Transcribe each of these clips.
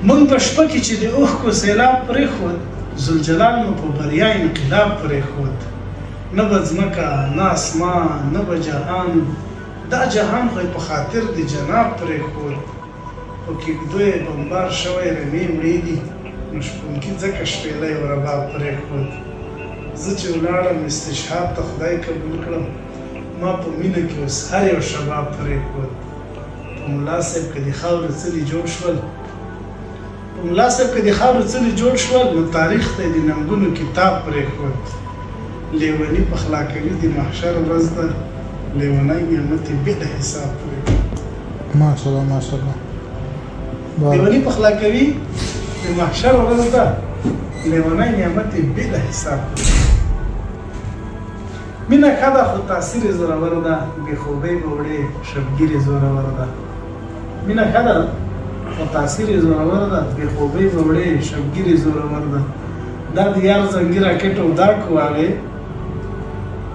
موږ په شپه کې چې د اوښکو سیلاب پرېښود، ذوالجلال مو په بریا انقلاب پرېښود. نه به ځمکه، نه اسمان، نه به جهان، دا جهان خو یې په خاطر د جناب پرېښود. په کېږدو یې بمبار شوی، رمې مړې دي، نو شپونکي ځکه شپېلی او رباب پرېښود. زه چې ولاړم استشهاد ته، خدای قبول کړم، ما په مینه کې اوس هر یو شباب پرېښود. په ملا صاحب که د خاورو څلي جوړ شول، په ملا صاحب که د خاورو څلي جوړ شول، نو تاریخ ته یې د ننګونو کتاب پرېښود. لیوني پخلا کوي د محشر ورځ ده، لیونی نعمت یې بې له حساب پرېښود. ماشاءالله ماشاءالله. لیوني پخلا کوي د محشر ورځ ده، لیونی نعمت یې بې له حساب پرېښود. مینه ښه ده خو تاثیر یې زورور ده، بې خوبۍ به وړې شبګیر یې زورور ده. مینه ښه ده خو تاثیر یې زورور ده، بې خوبۍ به وړې شبګیر یې زورور ده. دا د یار زنګي راکټ او دا قواوې،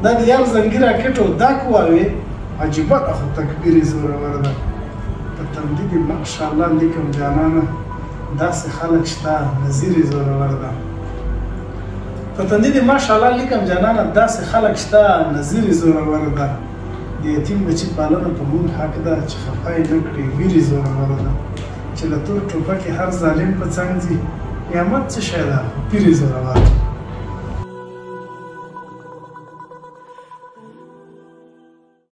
دا د یار زنګي راکټ او دا قواوې، عجیبه ده خو تکبیر یې زورور ده. په تندي دې ماشاءالله لیکم جانانه، داسې خلک شته نظیر یې زورور ده. په تندي دې ماشاءالله لیکم جانانه، داسې خلک شته نظیر یې زورور ده. د یتیم بچي پالنه په مونږ حق ده، چې خفه یې نه کړي ویر یې زورور ده. چې له تور ټوپکې هر ظالم په څنګ ځي، نعمت څه شی ده خو پیر یې زورور ده.